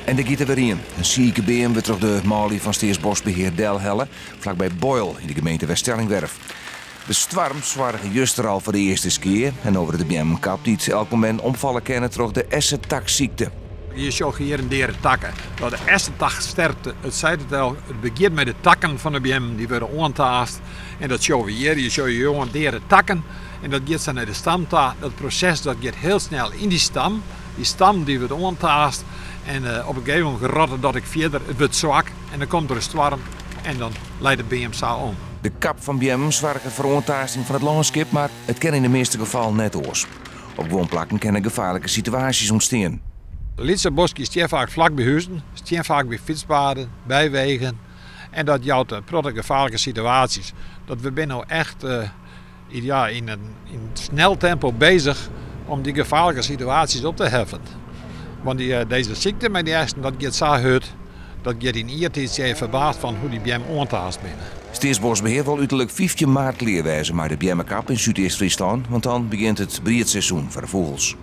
En der giet der wer ien. In sike beam wurdt troch de manlju fan Steatsboskbehear delhelle, flakby Boyl yn de gemeente Weststellingwerf. De stoarm soarge juster al foar de earste skea en no wurde de beammen kapt dy't elk momint omfalle kinne troch de essetaksyk. Je sjogge hjir in deade takke. No, de essetaksterfte, it seit it al, it begjint mei de takken fan de beammen, dy wurde oantaast. En dat sjogge we hjir. Je sjogge jonge deade takken en dat giet sa nei de stam ta. Dat proses dat giet hiel snel yn dy stam. Dy stam dy wurdt oantaast en op in gegeven momint rottet dat ek fierder. It wurdt swak en dan komt der in stoarm en dan leit de beam sa om. De kap fan beammen soarget foar oantaasting fan it lânskip, mar it kin yn de measte gefallen net oars. Op guon plakken kinne gefaarlike situaasjes ûntstean. Lytse boskjes stean faak flak by huzen, stean faak by fytspaden, by wegen en dat jout in protte gefaarlike situaasjes. Dat we binne no echt ja, yn in snel tempo bezich om dy gefaarlike situaasjes op te heffen. Want dy, dizze sykte mei dy esken, dat giet sa hurd, dat giet yn jiertiid je ferbaasd fan hoe't dy beammen oantaast binne. Steatsboskbehear wol uterlik 15 maart klear wêze mei de beammekap yn Súdeast-Fryslân, want dan begjint it briedseizoen foar de fûgels.